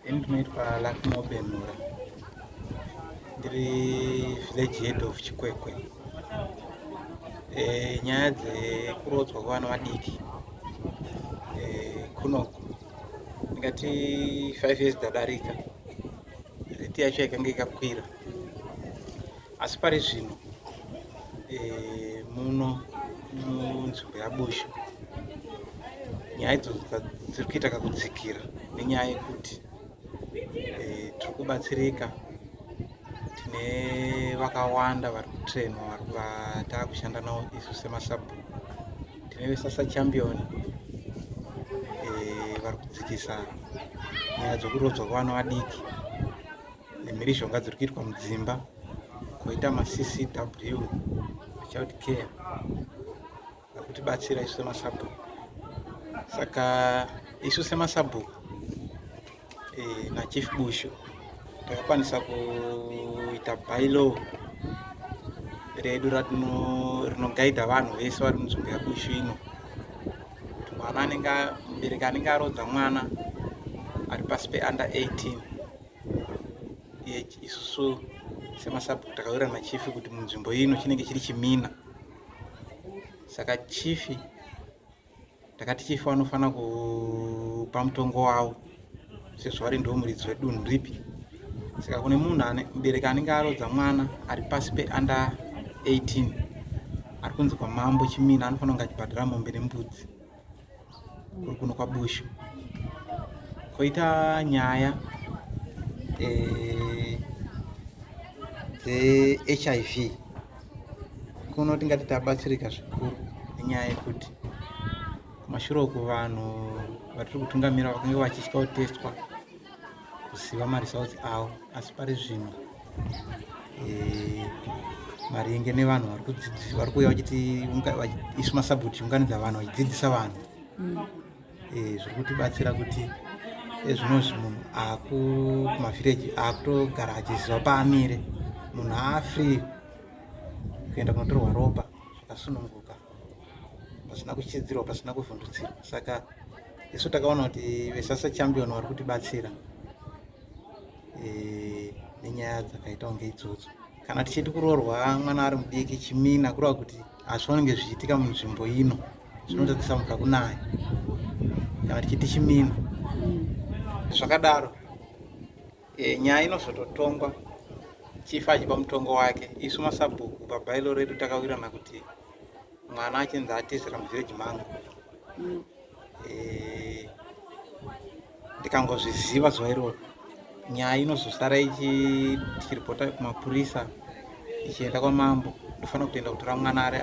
Ini ndinoitwa Luckmore Benhura, ndiri village head of Chikwekwe. Nyaya dzekuroodzwa kwevana vadiki kunoku ndingati 5 years dzadarika, rate yacho yakange ikakwira, asi pari zvino muno munzvimbo yaBushu nyaya idzodzo dziri kuita kakudzikira nenyaya yekuti tiri kubatsirika. Tine vakawanda vari kutrainwa vataakushanda navo isu semasabhuku. Tine veSasa Champion vari kudzikisa nyaya dzokuroodzwa kwevana vadiki nemhirizhonga dziri kuitwa mudzimba, koita maCCW, child care, vari kutibatsira isu semasabhuku. Saka isu semasabhuku naChief Bushu takakwanisa kuita bylaw redu rinogaidha vanhu vese vari munzvimbo yaBushu ino, kuti mwana anenge, mubereki anenge arodza mwana ari pasi peunder 18, isusu semasabhuku takawirirana nachief kuti munzvimbo ino chinenge chiri chimina. Saka chief, takati chief vanofanira kupa mutongo wavo sezvo vari ndo muridzi wedunhu ripi. Saka kune munhu, mubereki anenge arodza mwana ari pasi peunder 18 ari kunzi kwamambo chimina, anofanira kunge achibhadhara mombe nembudzi kuri kuno kwaBushu. Koita nyaya dzeHIV kuno, tingati tabatsirika zvikuru nenyaya yekuti kumashure uku vanhu vatiri kutungamira vakange vachitya kutestwa kuziva maresults avo, asi pari zvino maringe nevanhu vari kuuya vachiti isu masabhuku tichiunganidza vanhu, vachidzidzisa vanhu, zviri kutibatsira kuti ezvinozvi munhu akumavhireji akutogara achiziva paamire. Munhu aafree kuenda kunotorwa ropa zvakasununguka, pasina kuchidzirwa, pasina kuvhundutsirwa. Saka isu takaona kuti veSasa Champion vari kutibatsira nenyaya dzakaita kunge idzodzo. Kana tichiti kuroorwa mwana ari mudiki chimina, kureva kuti hazvifanenge zvichiitika munzvimbo ino, zvinotadzisa mvura kunaya kana tichiti chimina. Zvakadaro, nyaya inozototongwa chief achipa mutongo wake. Isu masabhuku pabylaw redu takawirirana kuti mwana achinzi atizira muvhireji mangu, ndikangozviziva zuva iroro, nyaya inozosara tichiripota kumapurisa, ichienda kwamambo. Ndofanira kutoenda kutora mwana ari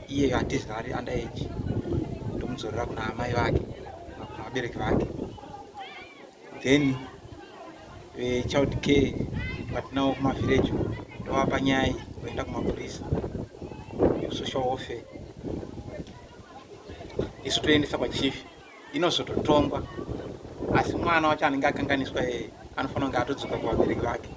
iyeyo atizira ari under age, ndomudzorera kuna amai vake, kuna vabereki vake. Then vechild care vatinawo kumavhireji ndovapa nyaya iyi, voenda kumapurisa ekusocial welfare, isu toendesa kwachief, inozototongwa. Asi mwana wacho anenge akanganiswa iyeye anofanira kunge atodzoka kuvabereki vake.